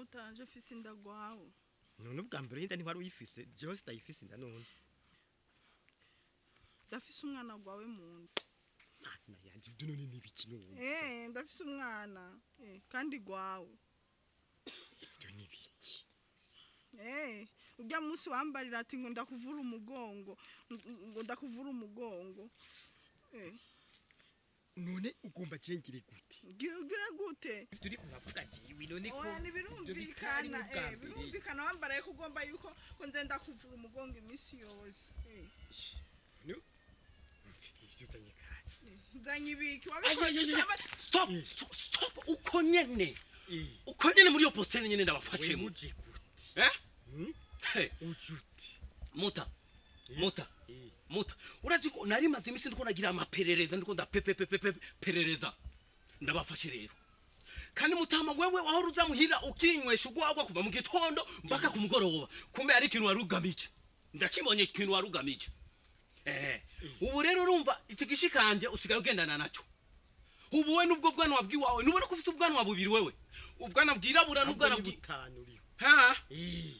Mutanje mfise inda gwawe. None ubwa mbere y'inda ntiwari uyifise, jewe sitayifise inda none. Ndafise umwana gwawe mu nda. Mana yanje, ivyo none ni ibiki none? Ndafise umwana. Kandi gwawe. Ivyo ni ibiki? Urya munsi wambarira ati ngo ndakuvura umugongo, ngo ndakuvura umugongo. None ugomba cengire gute? Ugire gute? Turi uravuga jewe none ko Oya, ntibirumvikana, birumvikana wambaraye ko ugomba yuko ko nze ndakuvura umugongo iminsi yose. No. Ivyo uzanye kandi. Nzanye ibiki? Ay, ay, ay, ay. Wabikoze. Stop, stop, stop. Uko nyene. Uko nyene muri iyo postene nyene ndabafashemo. Uje gute? Eh? Hmm? Hey, Uje ute? Muta. Muta. Muta. Urazi ko nari maze iminsi ndiko nagira amaperereza, ndiko ndapepepepepe perereza. Ndabafashe rero. Kandi mutama wewe wahora uza muhira ukinywesha ugwagwa kuva mu gitondo mpaka ku mugoroba. Kumbe ari ikintu warugamije. Ndakibonye ikintu warugamije. Ubu rero urumva iki gishikanje usigaye ugendana naco. Ubu we nubwo bwanwa bwiwawe nubona ko ufite ubwanwa bubiri wewe. Ubwanwa bwirabura n'ubwanwa bwi butanu uriho. Ha?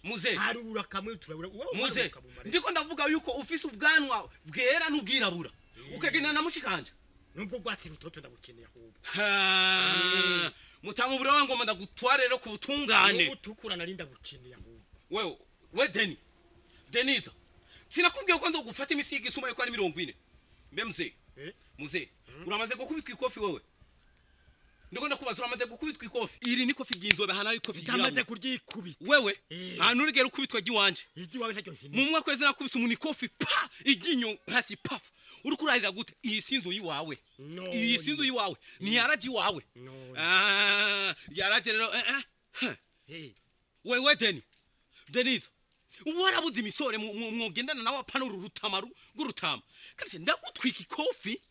Muze. Harura kamwe turabura. Wowe Muze. uharuka mu marembo. Ndiko ndavuga yuko ufise ubwanwa bwera n'ubwirabura. Ukagenda na mushikanje. Nubwo rwatsi rutoto ndabukeneye ahubwo. Ha. Mutama ubure wangu ndagutware rero ku butungane. Ubutukura nari ndabukeneye ahubwo. Wewe, we Deni. Deniza. Sinakubwiye ko nzogufata imisi y'igisuma yuko ari 40. Mbe mzee. Mzee, uramaze gukubitwa ikofi wewe? Ndiko ndakubaza, uramaze gukubitwa ikofi? Iri ni kofi ry'inzobe, hana ari kofi Ndamaze ryirabura. kuryikubita. Wewe, nta nurigera ukubitwa ry'iwanje. Iry'iwawe ntaryo nkeneye. Mu mwaka wese nakubise umuntu ikofi pa iryinyo hasi paf. Uriko urarira gute? Iyi si inzu yiwawe. No. Iyi si inzu yiwawe. Ni yaraje iwawe. No. Ah, yaraje rero eh. Hey. Wewe Deni. Deniza. Warabuze imisore mwogendana nawe apana uru rutamaru rw'urutama. Kandi ndagutwika ikofi.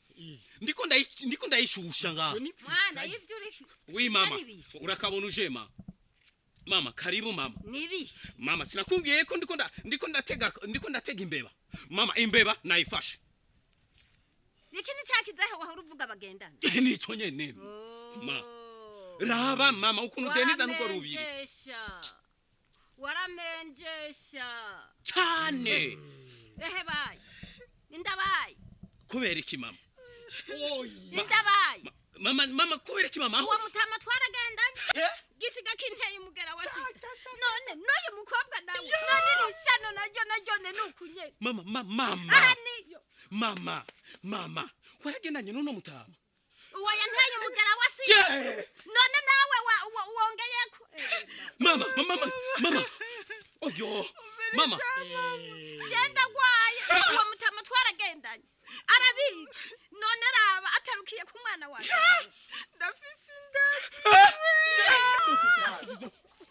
Ndiko ndiko ndayishusha ngaha. Mwana, ivyo uri. Wi mama, Nibi. urakabona uje mama. Mama, karibu mama. Nibi. Mama, sinakubwiye ko ndiko ndatega imbeba. Mama, imbeba nayifashe. Niki ni cyakizahe wahora uvuga bagendana? Nico nyene. Ma. Raba mama ukuntu Deniza nuko rubiri. Waramenjesha. Cyane. Ehe bayi. Indabayi. Kubera iki mama? Indabayi. Mama, mama kubera iki mama? Uwo mutama twaragendanye. Gisiga kinteye umugera wa sida. None n'uyu mukobwa nawe. None irishano naryo naryo ne nukunye. Mama, mama. Aha niyo. Mama, mama. Waragendanye n'uno mutama. Uwo yanteye umugera wa sida. None nawe wongeyeko. Mama, mama, mama. Oyo. Mama. Genda gwaye. Uwo mutama twaragendanye. Arabizi. None araba atarukiye ku mwana wawe. Ndafise inda.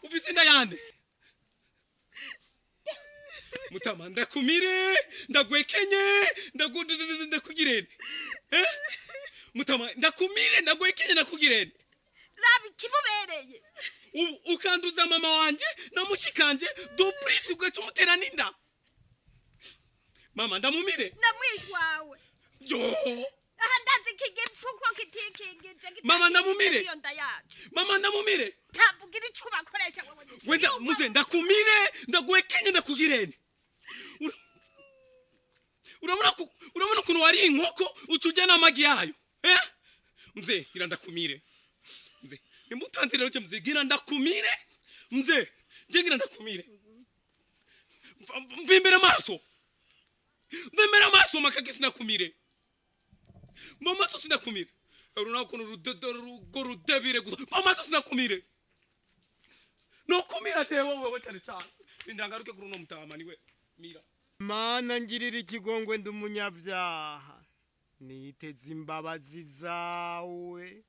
Ufise inda yande? Mutama ndakumire, ndagwekenye, ndakugirene. Mutama ndakumire, ndagwekenye, ndakugirene. Rabi kimubereye. Ukanduza mama wanje na mushikanje do please ugaca umutera n'inda. Mama ndamumire. Ndamwishwawe. Yo. Aha ndazi kigipfuko kitikingije. Mama ndamumire. Iyo nda yacu. Mama ndamumire. Tavugira ico bakoresha wewe. Wenda muze ndakumire, ndagwekenye, ndakugirene. Urabona ukuntu wari inkoko ucujya n'amagi yayo. Mzee gira ndakumire. Mzee nimutanze rero cyo mzee gira ndakumire. Mzee je gira ndakumire. Mvimbere maso. Mvimbere maso makake sinakumire. Mama so sinakumire. Urabona ukuntu rudodo rugo rudebire gusa. Mama so sinakumire. No kumira te wowe cyane cyane. Indangaruke kuri uno mutama niwe mira. Mana ngirira ikigongwe ndi umunyabyaha. Niteze imbabazi zawe.